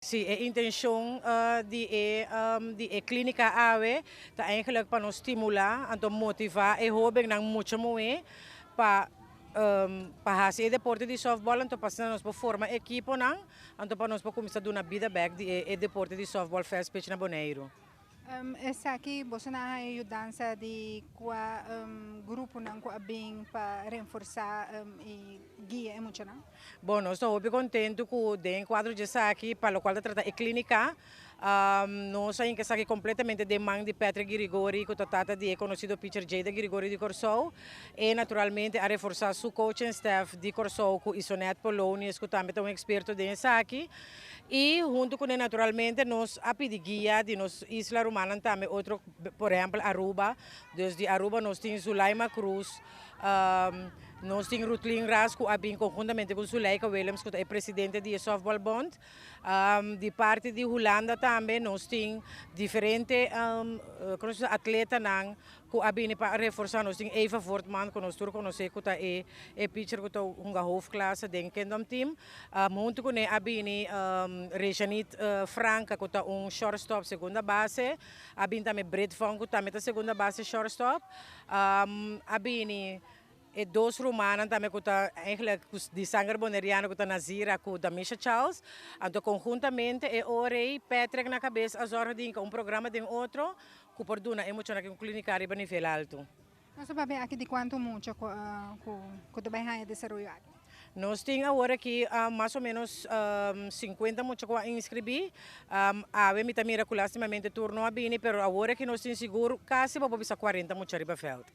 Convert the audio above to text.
Si, e intenshon di e klínika awe ta eigenlijk pa nos stimulá, anto motivá e hóbennan, mucha muhé, pa hasi e deporte di softball, anto pa nos por forma ekiponan, anto pa nos por kuminsá duna bida bèk di e deporte di softball fast pitch na Boneiru. Esaki boso a haña yudansa di kua gruponan ku a bin pa reforsá i guia e muchanan? Bon, nos ta hopi kontentu ku den kuadro di esaki, pa lokual ta trata e klínika, nos a esaki kompletamente den man di Patrick Girigori, ku ta tata di konosido pitcher Jada Girigori di Kòrsou, i naturalmente a reforsá su coaching staff di Kòrsou ku Isonet Polonius, ku tambe ta un eksperto den esaki, i huntu kuné naturalmente nos a pidi guia di nos isla rumannan tambe, otro, por ehèmpel Aruba. Dus di Aruba nos tin Zulaima Cruz, nos tin Rutlin Ras ku a bin konhuntamente ku Zuleika Williams, ku ta presidente di Softball Bond. Di parti di Hulanda tambe nos tin diferente atletanan ku a bini pa reforsá. Nos tin Eva Voortman, ku nos tur konosé, ku ta e pitcher ku ta hunga hoofdklasse den Kingdom Team. Huntu kuné a bini Rejanit Franca, ku ta un shortstop, segunda base. A bini tambe Britt Von, ku tambe ta segunda base, shortstop. A bini e dos rumannan tambe ku ta eigenlijk di sanger boneriano, ku ta Nazira ku Damisha Charles. Anto konhuntamente e ora ei Patrick na kabes a zorga di un programa den otro ku por duna e muchanan un klínika riba nivel altu. Nos ta papia aki di kuantu mucha ku ta bai haña desaroyo aki? Nos tin awor aki mas o ménos 50 mucha ku a inskribí. Awe mi ta mira ku lastimamente tur no a bini, pero awor aki nos tin sigur kasi bo bisa 40 mucha riba veld.